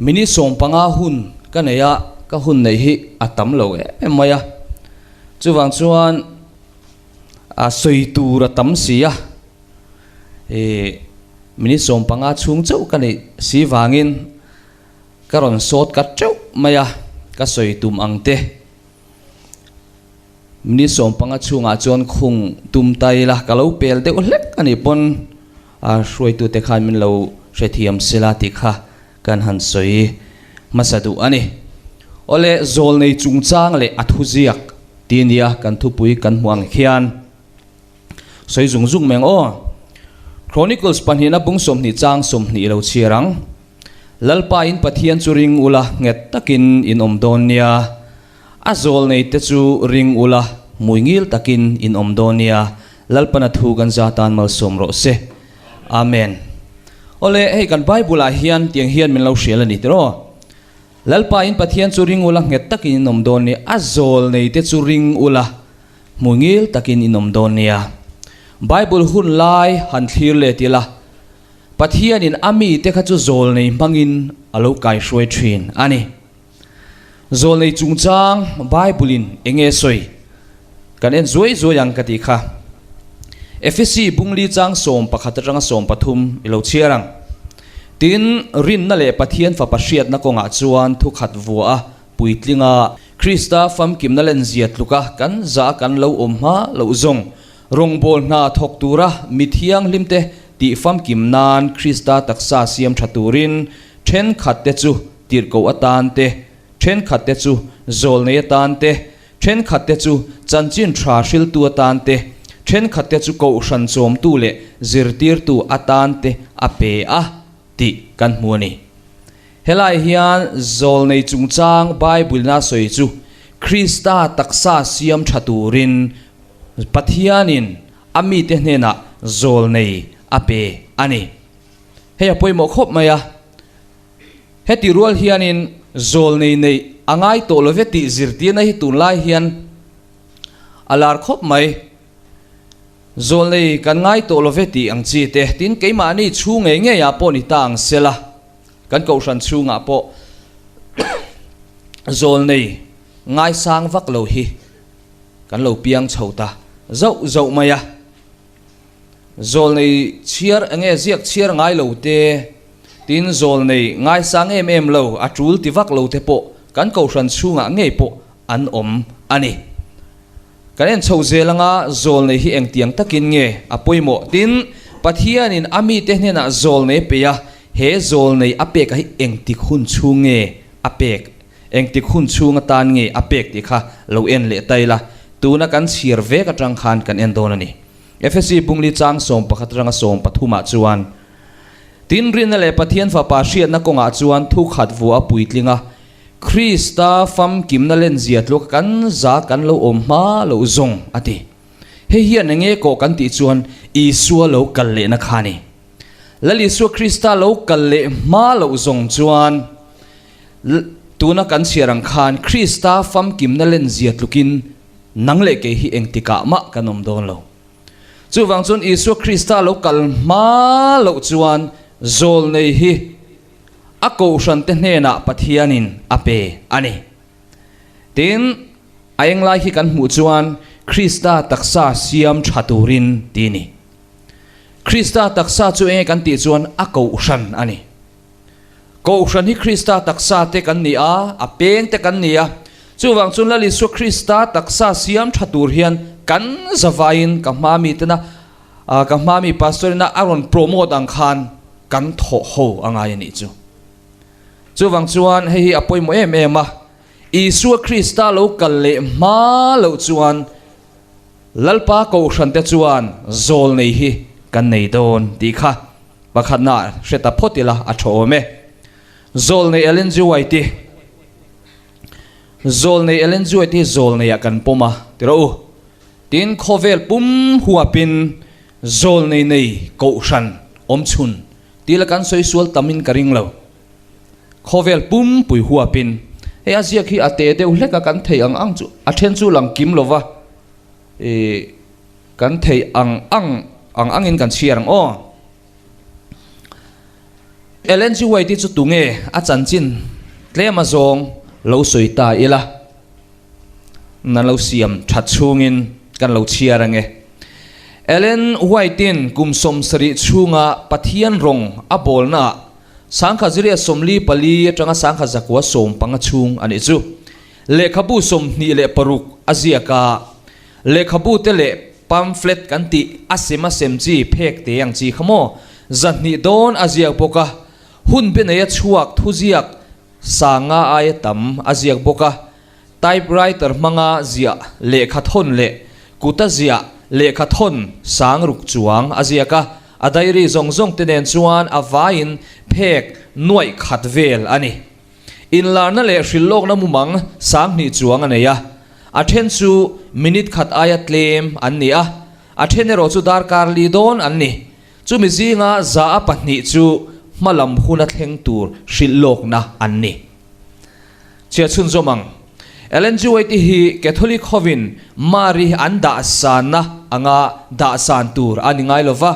Minute 15 hun ka nei a, ka hun neih hi a tam lo em em mai a. Chuvang chuan a sawi tur a tam si a, ih minute 15 chhung chauh ka neih si vangin ka rawn sawt kat teuh mai a, ka sawi tum ang te. Minute 15 chhungah chuan khung tum ta ila, ka lo pel deuh hlek a nih pawn a hruaitute khan min lo hrethiam sela tih kha kan han sawi hmasa duh a ni. Awle, zawlnei chungchang leh a thuziak ti nia kan thupui kan hmuh ang khian sawi zung zung mai ang aw. Chronicles pahnihna bung 20 chang 20 lo chhiar ang. Lalpa in Pathian chu ring ula nghet takin in awm dawn nia. A zawlnei te chu ring ula, hmuingil takin in awm dawn nia, Lalpana thu kan za tan malsawm rawh se. Amen. Awle, hei kan Bible ah hian tiang hian min lo hrial a ni tiraw? Lalpa in Pathian chu ring ula nghet takin in awm dawn nia, a zawlnei te chu ring ula, hmuingil takin in awm dawn nia. Bible hun lai han thlir let ila, Pathianin a mite kha chu zawlnei hmangin a lo kaihruai thin a ni. Zawlnei chungchang Bible-in eng nge sawi? Kan en zuai zuai ang ka tih kha. Efesi bungli chang 11 atanga 13 i lo chhiar ang. Tin, rinna leh Pathian Fapa hriatna kawngah chuan thukhat vua a puitlinga Krista famkimna lenzia tluka kan za kan lo awm hma loh zawng rawngbâwl hna thawk tura mi thianghlimte tih famkim nan Krista taksa siam tha turin thenkhatte chu tirhkoh atan te, thenkhatte chu zawlnei atan te, thenkhatte chu chanchin tha hriltu atan te, thenkhatte chu kohhran chawmtu leh zirtirtu atan te a pe a tih kan hmu a ni. Helai hian zawlnei chungchang Bible-na sawi chu Krista taksa siam tha turin Pathianin a mite hnenah zawlnei a pe a ni. Hei a pawimawh khawp mai a. Heti rual hianin zawlnei neih a ngai tawh lo ve tih zirtirna hi tunlai hian a lar khawp mai. Zawlnei kan ngai tawh lo ve tih ang chi te, tin keimahni chhung ngei ngeiah pawh ni ta ang sela, kan kohhran chhungah pawh zawlnei ngaisang vak lo hi kan lo piang chho ta zauh zauh mai a. Zawlnei chhiar enge ziak chhiar ngai lo te, Tin, zawlnei ngaisang em em lo, a tul ti vak lo te pawh kan kohhran chhungah ngei pawh an awm a ni. Kan en chho zel anga zawlnei hi engtiang takin nge a pawimawh? Tin, Pathianin a mite hnenah zawlnei a pe a, he zawlnei a pek a hi engtik hun chhung nge a pek, engtik hun chhung atan nge a pek tih kha lo en leh ta ila, tuna kan chhiar vek atang khan kan en dawn a ni. Efesi bungli chang 11 atanga 13 ah chuan, Tin, rinna leh Pathian Fapa hriatna kawngah chuan thu khat vuah a puitling a, Krista famkimna lenzia tluak kan za kan lo awm hma loh zawng, a ti. Hei hian enge kawh kan tih chuan Isua lo kal lehna kha a ni. Lal Isua Krista lo kal leh hma loh zawng chuan tuna kan chhiar ang khan Krista famkimna lenzia tlukin nang leh kei hi engtikah mah kan awm dawn lo. Chuvang chuan Isua Krista lo kal hma loh chuan zawlnei hi a kohhrante hnenah Pathianin a pe a ni. Tin, a englai hi kan hmuh chuan Krista taksa siam tha turin ti ni. Krista taksa chu enge kan tih chuan a kohhran a ni. Kohhran hi Krista taksa te kan ni a, a peng te kan ni a. Chuvang chuan Lal Isua Krista taksa siam tha tur hian kan zavaiin ka hma mi tena ka hma mi pastor ina a rawn promote ang khan kan thawh ho a ngai a nih chu. Chuvang chuan hei hi a pawimawh em em a, Isua Krista lo kal leh hma loh chuan Lalpa kohhran te chuan zawl nei hi kan nei dawn tih kha Pakhatna hre ta phawt ila a tha awm e. Zawlnei Ellen G. White hi Zawlnei Ellen G. White hi zawlneiah kan pawm a ti rawh u. Tin, khawvel pum huapin zawlnei nei kohhran awm chhun ti la kan sawi sual tamin ka ring lo. Khawvel pum pui huapin hei a ziak hi a te deuh hlek a kan thei ang ang chu a then chu lang kim lova ih Kan theih ang ang ang angin kan chhiar ang aw. Ellen G. White-i chu tunge a chanchin tlem a zawng lo sawi ta ila, nan lo siam that chhungin kan lo chhiar ange. Ellen White-in kum 70 chhunga Pathian rawng a bawlnaah Sangkhaziria 44 atanga 1915 chhung a nih chu. Lehkhabu 26 a ziak a, lehkhabu te leh pamphlet kan tih a sem a sem chi phek te ang chi kha maw 200 dawn a ziak bawk a, hun be neia chhuak thuziak sanga aia tam a ziak bawk a, typewriter hmanga ziah lehkha thawn leh kuta ziah lehkha thawn sang ruk chuang a ziak a, a diary zawng zawng te nen chuan a vaiin phek nuaih khat vel a ni. Inlarna leh hrilhlawkna mumang 2000 chuang a nei a, a then chu minute khat aia tlem an ni a, a then erawh chu darkar li dawn an ni. Chumi zinga 2% chu hmalam huna thleng tur hrilhlawkna an ni. Chhia chhunzawm ang. Ellen G. White hi Catholic hovin Mari an dahsanna anga dahsan tur a ni ngai lova.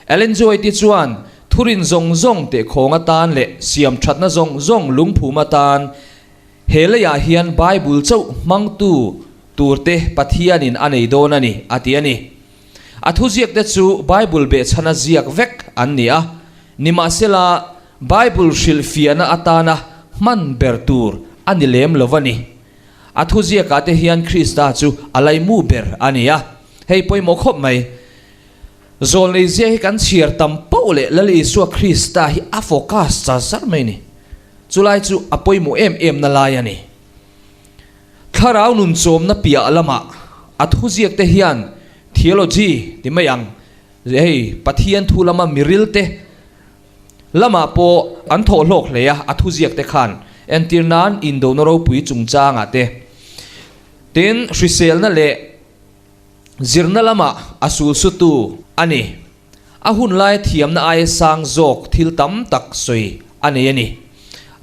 Ellen G. White chuan thurin zawng zawng tehkhawng atan leh siam thatna zawng zawng lungphum atan he leiah hian Bible chauh hmangtu turte Pathianin a nei dawn a ni, a ti a ni. A thuziakte chu Bible behchhana ziak vek an ni a, nimahsela Bible hrilhfiahna atana hman ber tur a ni lem lo a ni. A thuziakah te hian Krista chu a laimu ber a ni a, hei pawimawh khawp mai. Zawlnei zia hi kan chhiar tam poh leh Lal Isua Krista hi a focus char char mai a ni. Chulai chu a pawimawh em em na lai a ni. Thlarau nun chawmna piah lamah a thuziak te hian theology ti mai ang, hei Pathian thu lama miril te lamah pawh an thawh hlawk hle a, a thuziak te khan entir nan indona ropui chungchangah te, tin hriselna leh zirna lamah a sulsutu a ni. A hun laia thiamna aia sang zawk thil tam tak sawi a nei a ni.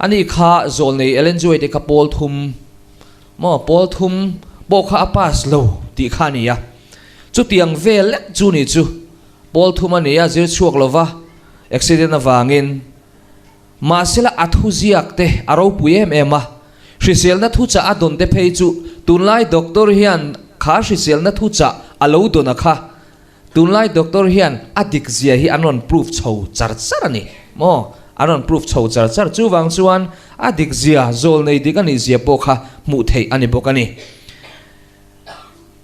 Ani kha zawlnei Ellen G. White kha pawl thum maw pawl thum pawh kha a pass lo tih kha a ni a. Chutiang vel lek chu ni chu pawl thum a ni a, zir chhuak lova accident avangin. Mahsela a thuziak te a ropui em em a, hriselna thuchah a dawn te phei chu tunlai doctor hian kha hriselna thuchah a lo dawn a kha Tunlai doctor hian a dik zia hi an rawn proof chho char char a ni maw? An rawn proof chho char char. Chuvang chuan a dik zia, zawl nei dik a nih zia pawh kha hmuh theih a ni bawk a ni.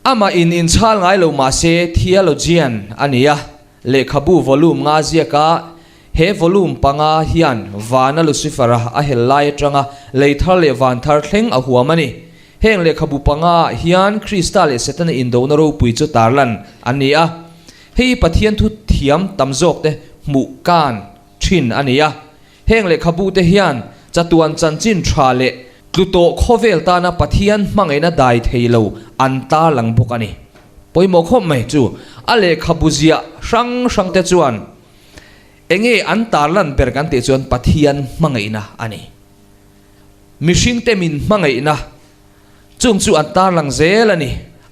Amah in inchhal ngai lo mahse theologian a ni a, lehkhabu volume nga ziak a, he volume panga hian vana Lucifer-a a hel lai atanga lei thar leh van thar thleng a huam a ni. Heng lehkhabu panga ah hian Krista leh Setana indona ropui chu tarlan an ni a. Hei hi Pathian thu thiam tam zawkte hmuh kan thin a ni a. Heng lehkhabu te hian chatuan chanchin tha leh tlu tawh khawvel tana Pathian hmangaihna dai thei lo an tarlang bawk a ni. Pawimawh khawp mai chu a lehkhabu ziah hrang hrang te chuan enge an tarlan ber kan tih chuan Pathian hmangaihna a ni. Mihringte min hmangaihna chung chu an tarlang zel a ni.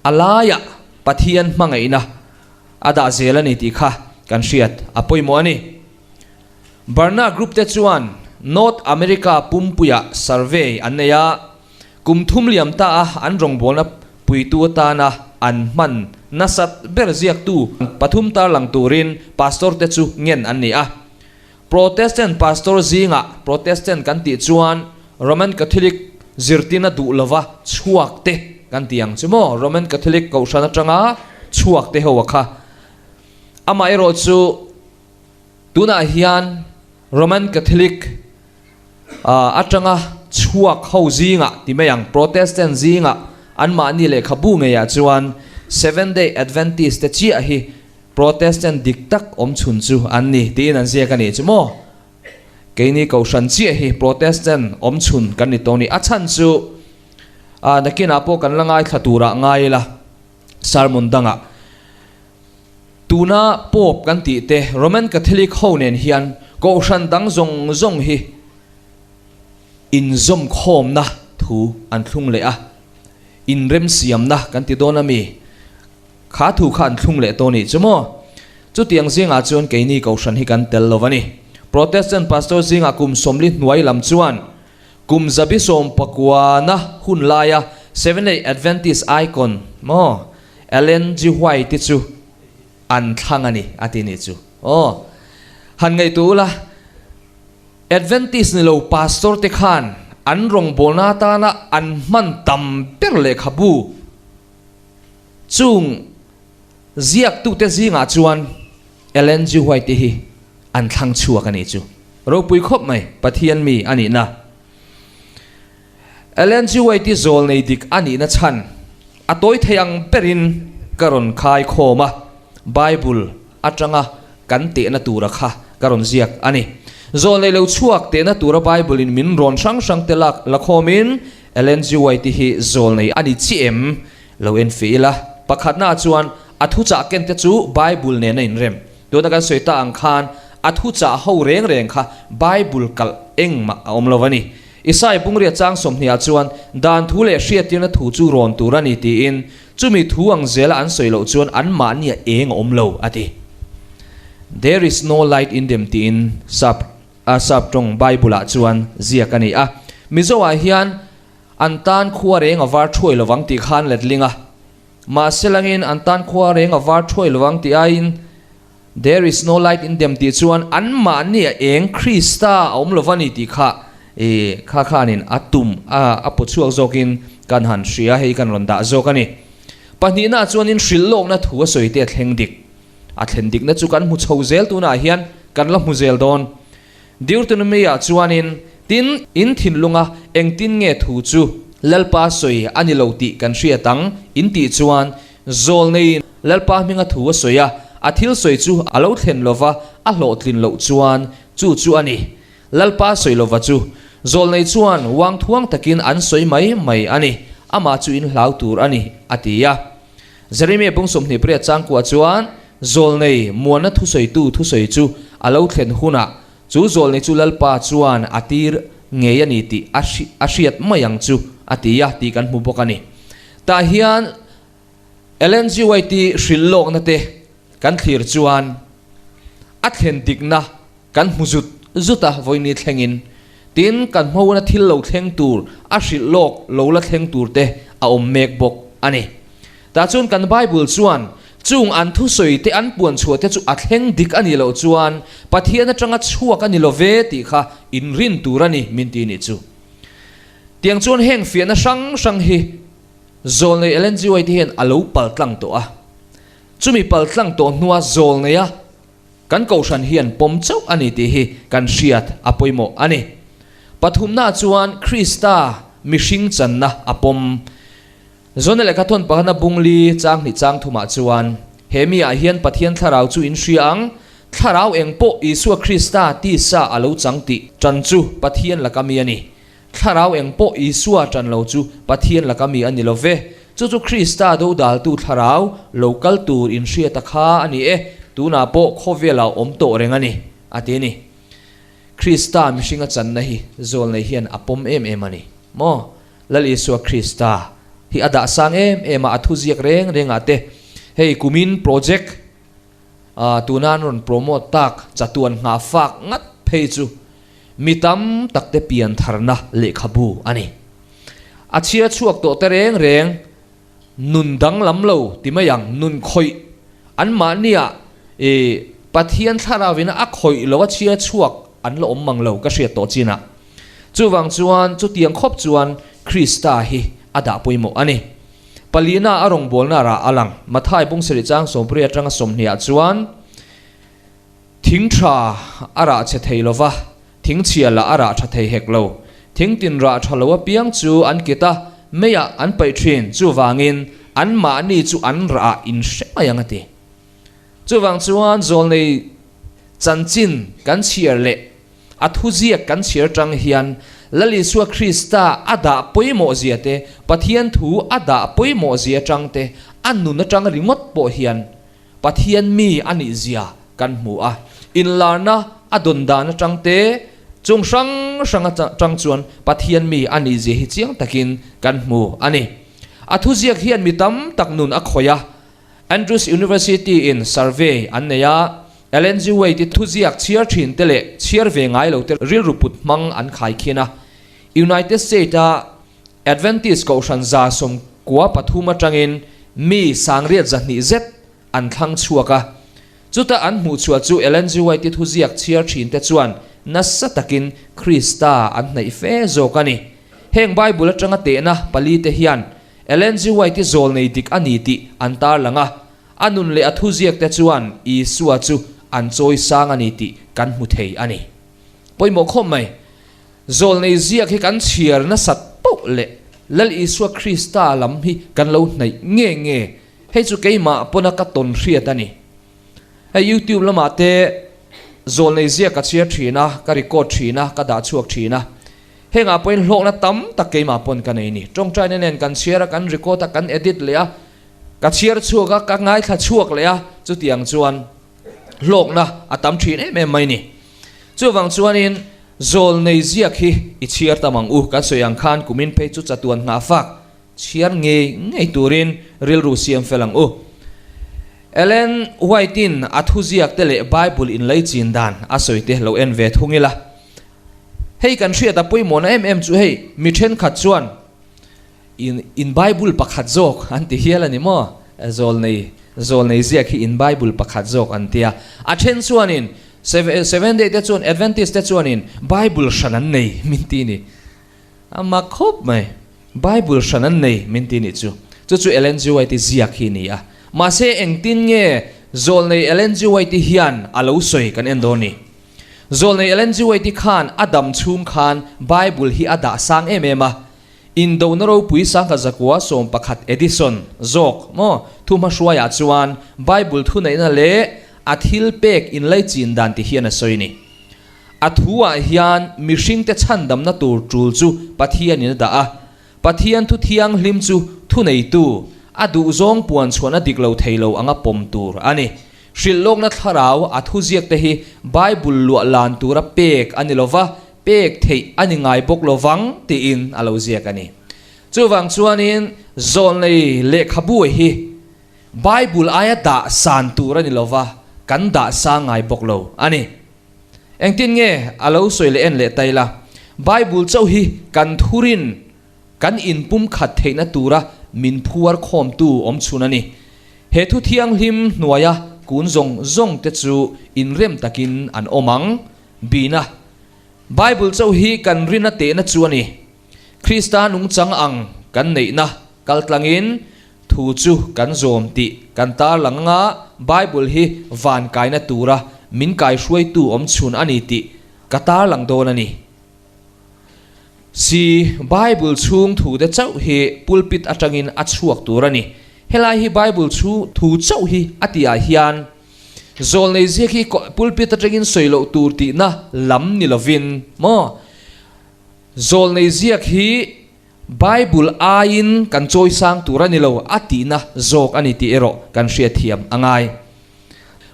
A laiah Pathian hmangaihna a dah zel a ni tih kha kan hriat a pawimawh a ni. Barna Group te chuan North America pumpuiah survey an nei a, kum thum liam ta a an rawngbawlna puitu atana an hman nasat ber ziaktu pathum tarlang turin pastor te chu ngen an ni a. Protestant pastor zingah Protestant kan tih chuan Roman Catholic zirtina duh lova chhuak te kan ti ang chu maw? Roman Catholic kohhran atanga chhuak te ho a kha. Amaherawh chu tunah hian Roman Catholic atanga chhuak ho zingah ti mai ang Protestant zingah anmahni lehkhabu ngeiah chuan Seventh Day Adventist te chiah hi Protestant dik tak awm chhun chu an ni tiin an ziak a nih chu maw? Keini Kohhran chiah hi Protestant awm chhun kan ni tawh a ni. A chhan chu nakinah pawh kan la ngaithla turah ngai ila sermon dangah. Tuna Pope kan tih te Roman Catholic ho nen hian Kohhran dang zawng zawng hi inzawmkhawmna thu an thlung leh a, inremsiamna kan ti dawn a mi? Kha thu kha an thlung leh tawh nih chu maw? Chutiang zingah chuan keini Kohhran hi kan tel lo a ni. Protestant pastor zingah kum 40 hnuai lam chuan kum 19% na hun laia Seventh-day Adventist icon maw Ellen G. White-i chu an thlang a ni a ti nih chu. Aw, han ngaihtuah ula, Adventist ni lo pastor te khan an rawngbawlna atana an hman tam ber lehkhabu chung ziaktute zingah chuan Ellen G. White-i hi an thlang chhuak a nih chu. Ropui khawp mai, Pathian mi a nihna. Ellen G. White-i zawl nei dik a nihna chhan a tawi thei ang berin ka rawn khai khawm a, Bible atanga kan tehna tura kha ka rawn ziak a ni. Zawl nei lo chhuak tehna tura Bible-in min rawn hrang hrang te lak la khawmin Ellen G. White-i hi zawl nei a ni chiah em? Lo en fih ila. Pakhatnaah chuan a thuchah kente chu Bible nen a inrem. Tuna kan sawi ta ang khan a thuchah ho reng reng kha Bible kalh engmah a awm lo a ni. Isai Bungria chang 20 ah chuan dan thu leh hriattirna thu chu rawn tur a ni tiin chumi thu ang zela an sawi loh chuan anmahnia eng a awm lo a ti. There is no light in them tiin sap a sap tawng Bible ah chuan ziak a ni a. Mizo ah hian an tan khua reng a var thuai lovang tih khan letling a. Mahse langin an tan khua reng a var thuai lovang tih aiin There is no light in them tih chuan anmahni a eng Krista a awm lova ni tih kha i kha khanin a tum a a paw chhuak zawkin kan han hria hei kan rawn dah zawk a ni. Pahnihna chuanin hrilh lawkna thu a sawi te a thleng dik. A thlen dikna chu kan hmu chho zel tunah hian kan la hmu zel dawn. Deuteronomy ah chuanin, Tin, in thinlunga engtin nge thu chu Lalpa sawi a ni lo tih kan hriat ang, in tih chuan, Zawlneiin Lalpa hminga thu a sawi a, a thil sawi chu a lo thlen lova a hlawhtlin loh chuan chu chu a ni. Lalpa sawi lova chu Zawlnei chuan uang thuang takin an sawi mai mai a ni, amah chu in hlau tur a ni, a ti a. Jeremia bung 28 changkua chuan zawlnei muanna thusawitu thusawi chu a lo thlen hunah chu zawlnei chu Lalpa chuan a tir ngei a ni tih a a hriat mai ang chu a ti a tih kan hmu bawk a ni. Tah hian Ellen G. White-i hrilh lawkna te kan thlir chuan a thlen dikna Kan hmu zut zut a vawini thlengin. Tin, kan hmawna thil lo thleng tur, a hrilh lawk lo la thleng tur te a awm mek bawk a ni. Tah chuan kan Bible chuan chung an thusawi te an puan chhuah te chu a thleng dik a nih loh chuan Pathian atanga chhuak a ni lo ve tih kha inrin tur a ni min ti nih chu. Tiang chuan heng fiahna hrang hrang hi Zawlnei Ellen G. White hian a lo paltlang tawh a. Chumi paltlang tawh hnua Zawlneia Kan kohhran hian pawm chauh a ni tih hi kan hriat a pawimawh a ni. Pathumna chuan Krista mihring channa a pawm. Zone lehkha thawn pakhana bungli chang hnih chang thumah chuan, He mi ah hian Pathian thlarau chu in hria ang, thlarau eng pawh Isua Krista tisa a lo chang tih tan chu Pathian laka mi a ni. Thlarau eng pawh Isua ṭan lo chu Pathian laka mi a ni lo ve. Chu chu Krista dodaltu thlarau lo kal tur inhriata kha a ni e, tunah pawh khawvelah awm tawh reng a ni, a ti a ni. Krista mihringa channa hi zawlnei hian a pawm em em a ni maw? Lal Isua Krista hi a dah sang em em a, a thuziak reng rengah te hei kumin project tuna an rawn promote tak chatuan nghah fak ngat phei chu Mi tam tak te pian tharna lehkhabu a ni. A chhia chhuak tawh te reng reng nun danglam lo ti mai ang, nun khawih anmahnia i Pathian thlarauin a khawih lo a chhia chhuak an la awm mang lo ka hriat tawh chinah. Chuvang chuan chutiang khawp chuan Krista hi a dah pawimawh a ni. Palina a rawngbawlna rah a lang. Mathai bung sarih chang 80 atanga 20 ah chuan. Thing tha a rah chhe thei lo va, thing chhia lah a rah tha thei hek lo. Thing tin rah tha lo apiang chu an kit a, meiah an paih thin, chuvangin anmahni chu an rah ah in hre mai ang a ti. Chuvang chuan zawlnei chanchin kan chhiar leh a thuziak kan chhiar tang hian Lal Isua Krista a dah pawimawh zia te, Pathian thu a dah pawimawh zia tang te, a nun atang ringawt pawh hian Pathian mi a nih zia kan hmu a, inlarna a dawn dan atang te, chung hrang hrang atang chuan Pathian mi a nih zia hi chiang takin kan hmu a ni. A thuziak hian mi tam tak nun a khawih a, Andrews University in survey an nei a, Ellen G. White-i thuziak chhiar thin te leh chhiar ve ngai lo te rilru put hmang an khai khin a. United States-a Adventist Kohhran 93 atangin mi sangriat 200 zet an thlang chhuak a. Chuta an hmuh chhuah chu Ellen G. White-i thuziak chhiar thin te chuan nasa takin Krista an hnaih fe zawk a ni. Heng Bible atanga tehna pali te hian Ellen G. White-i zawlnei dik a ni tih an tarlang a. A nun leh a thuziak te chuan Isua chu an chawi sang a ni tih kan hmu thei a ni. Pawimawh khawp mai. Zawlnei ziak hi kan chhiar nasat poh leh Lal Isua Krista lam hi kan lo hnaih nge nge. Hei chu keimah pawna ka tawn hriat a ni. Hei YouTube lamah te zawlnei ziak ka chhiar thin a, ka record thin a, ka dah chhuak thin a. Hengah pawhin hlawkna tam tak keimah pawn ka nei ni. Tawngtaina nen kan chhiar a, kan record a, kan edit leh a, ka chhiar chhuak a, ka ngaithla chhuak leh a, chutiang chuan hlawkna a tam thin em em mai ni. Chuvang chuanin zawlnei ziak hi i chhiar tam ang u, kan sawi ang khan kumin phei chu chatuan nghah fak chhiar ngei ngei turin rilru siam fel ang u. Ellen White-in a thuziak te leh Bible inlei chin dan a sawi te lo en ve thung ila. Hei kan hriat a pawimawhna em em chu hei mi thenkhat chuan In in Bible pakhat zawk an ti hial a ni maw? Zawlnei zawlnei ziak hi in Bible pakhat zawk an ti a. A then chuanin Seven Day te chuan Adventist te chuanin Bible hran an nei min ti ni. A mak khawp mai. Bible hran an nei min ti nih chu. Chu chu Ellen G. White-i ziak hi ni a. Mahse engtin nge zawlnei Ellen G. White-i hian a lo sawi kan en dawn ni? Zawlnei Ellen G. White-i khan a dam chhung khan Bible hi a dah sang em em a. Indona ropui 1911 Edison zawk maw thu hmahruaiah chuan Bible thuneihna leh a thil pek inlaichin dan ti hian a sawi ni. A thuah hian mihringte chhandamna tur tul chu Pathianin a dah a, Pathian thu thianghlim chu thuneitu, a duhzawng puan chhuahna dik lo thei lo anga pawm tur a ni. Hrilhlawkna thlarau a thuziakte hi Bible luah lan tura pek a ni lo va, Pek theih a ni ngai bawk lo vang tiin a lo ziak a ni. Chuvang chuanin zawlnei lehkhabu hi Bible aia dah san tur a ni lo va, kan dah sang ngai bawk lo a ni. Engtin nge a lo sawi leh en leh ta ila, Bible chauh hi kan thurin kan inpumkhat theihna tura min phuar khawmtu awm chhun a ni. He thu thianghlim hnuaia kun zawng zawng te chu inrem takin an awm ang. Bina, Bible chauh hi kan rina tehna chu a ni. Krista nungchang ang kan neihna kaltlangin thu chu kan zawm tih kan tarlang anga Bible hi van kaina tura min kaihruaitu awm chhun a ni tih ka tarlang dawn a ni. Si, Bible chhung thute chauh hi pulpit atangin a chhuak tur a ni. Helai hi Bible chhung thu chauh hi a tihah hian Zawlnei ziak hi pulpit atangin sawi loh tur tihna lam ni lovin maw? Zawlnei ziak hi Bible aiin kan chawi sang tur a ni lo a tihna zawk a ni tih erawh kan hriatthiam a ngai.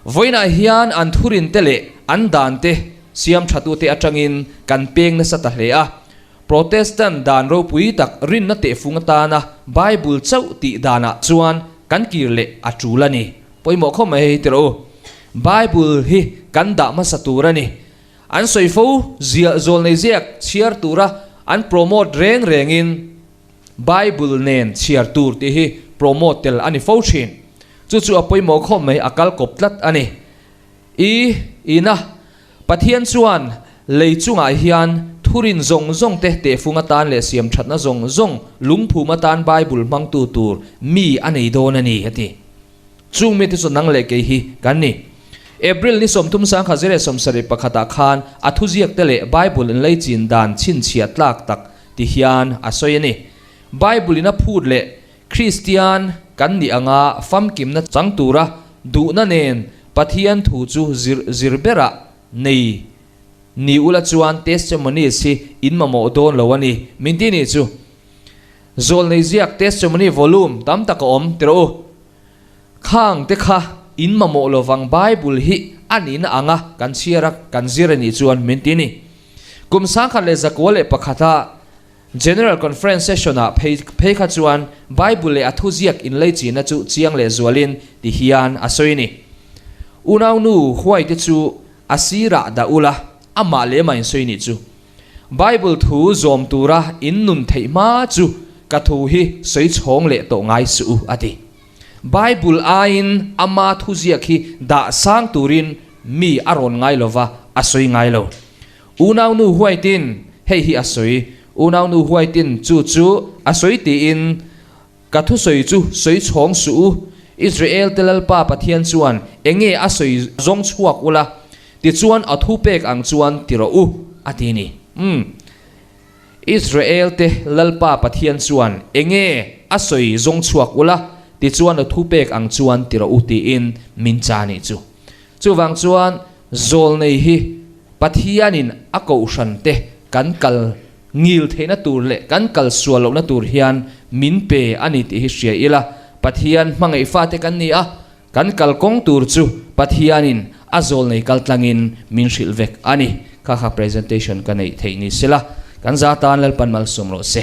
Vawiinah hian an thurinte leh an dante siam thatute atangin kan peng nasa ta hle a. Protestant dan ropui tak rinna tehfung atana Bible chauh tih danah chuan kan kir leh a tul a ni. Pawimawh khawp mai hei tirh u. Bible hi kan dah hmasa tur a ni. An sawi fo ziah zawlnei ziak chhiar tura an promote reng rengin Bible nen chhiar tur tih hi promote tel a ni fo thin. Chu chu a pawimawh khawp mai a kal kawp tlat a ni. I ina Pathian chuan lei chungah hian thurin zawng zawng te tehfung atan leh siam thatna zawng zawng lungphum atan Bible hmangtu tur mi a nei dawn a ni a ti. Chung mite chu nang leh kei hi kan ni. April ni 30 2021 ah khan a thuziak te leh Bible in leichin dan chhinchhiah tlak tak ti hian a sawi a ni. Bible in a phut leh Kristian kan nih anga famkimna chang tura duhna nen Pathian thu chu zir zir berah nei ni ula chuan testimonies hi in mamawh dawn lo a ni. Min ti nih chu. Zawlnei ziak testimony volume tam tak a awm tirh u. Khang te kha in mamawh lovang Bible hi a nihna anga kan chhiar a kan zir a nih chuan min ti ni. Kum 1991 a General Conference session ah phei phei kha chuan Bible leh a thuziak inleichina chu chiang leh zualin ti hian a sawi ni. Unaunu huaite chu a sirah dah ula, amah leh amah insawi nih chu. Bible thu zawm tura in nun theih hma chu ka thu hi sawi chhawng leh tawh ngai suh u, a ti. Bible aiin ama thuziak hi dah sang turin mi a rawn ngai lova, a sawi ngai lo. Unaunu huaitin hei hi a sawi, Unaunu huaitin chu chu a sawi tiin Ka thusawi chu sawi chhawng suh u, Israel te Lalpa Pathian chuan enge a sawi zawng chhuak ula, tichuan a thu pek ang chuan ti rawh u, a ti ni. Umm. Israel te Lalpa Pathian chuan enge a sawi zawng chhuak ula, tichuan a thu pek ang chuan ti rawh u tiin min cha nih chu. Chuvang chuan zawlnei hi Pathianin a kohhran te kan kal ngil theihna tur leh kan kal sual lohna tur hian min pe a ni tih hi hria ila, Pathian hmangaih fate kan ni a, kan kal kawng tur chu Pathianin a zawlnei kal tlangin min hrilh vek a ni. Kha kha presentation ka neih theih ni sela, kan za tan Lalpan malsawm rawh se.